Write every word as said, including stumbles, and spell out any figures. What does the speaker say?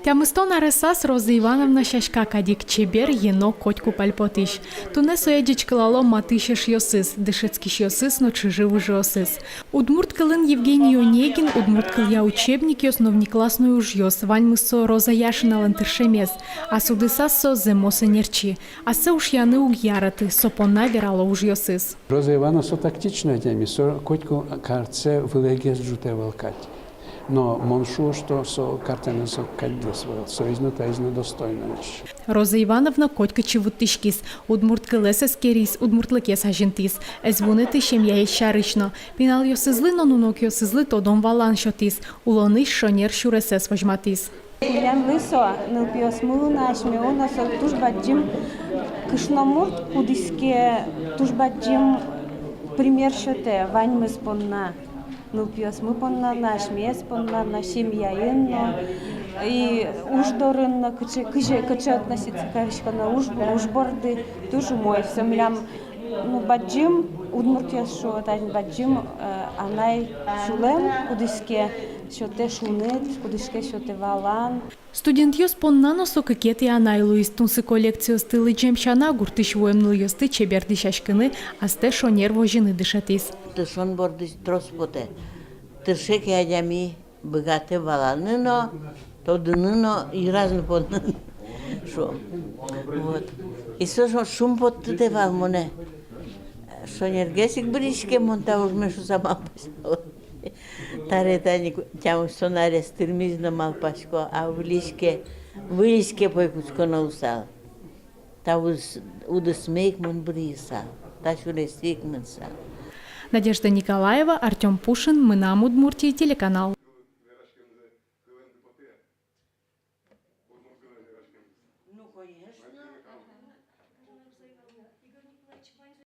Тямыстон аресаз Роза Ивановна сяська кадь ик чебер, йӧно, котьку пальпотӥсь. Туннэ сое ӟечкылало матысь эшъёсыз, дышетскисьёсыз но чыжы-выжыосыз. Удмурт кылын Евгений Онегин, удмурт кылъя учебникъёс но внеклассной ужъёс, ваньмыз со Роза Яшиналэн тыршемез. Ас удысаз со зэмос ӧнерчи. Ассэ ушъяны уг яраты, со понна верало ужъёсыз. Роза Ивановна со тактичной адями, со котьку картсэ вылэгес ӝутэ вал кадь. Но мон шуо, что со картэныз со кадьгес вал, соиз но, таиз но достойноесь. Роза Ивановна котькытчы вуттӥськиз, удмурт кылэз эскериз, удмуртлыкез азинтӥз. Ӧз вунэты семьяез сярысь но. Пиналъёсызлы но нунокъёсызлы тодон-валан сётӥз, улонысь шонер сюресэз возьматӥз. Милемлы со, нылпиосмылы но, асьмелы но со туж бадӟым кышномурт, кудӥз ке туж бадӟым пример сётэ ваньмыз понна. Нылпиосмы понна но, асьмеос понна но, семьяын но, и уж дорын но, кыӵе, кыӵе, кыӵе относиться кариськоно уж, уж борды, туж умой. Со милям, ну, бадӟым, удмуртъёс шуо, тань бадӟым, э, анай сюлэм, кудӥз ке сётэ шуныт, кудӥз ке сётэ валан. Студентъёс понна но со кыкетӥ анай луиз. Тунсыко лекциосты лыдӟем сяна, гуртысь вуэм нылъёсты чебер дӥсяськыны, астэ шонер возьыны дышетӥз. Тыршон бордысь трос потэ. Тырше ке адями, быгатэ валаны но, тодыны но, йыраз но поныны, шуом. Вот. И со шо-, шумпоттытэ вал монэ. Шонергес ик бырйиське мон та ужме шуса малпасько. Табере тани тямыстон арес тырмиз но малпасько, а выльысь ке, выльысь ке пӧй кутсконо луысал. Та уз-, удысме ик мон бырйысал, та сюресэ ик мынысал. Надежда Николаева, Артём Пушин, «Мынам Удмуртие» телеканал.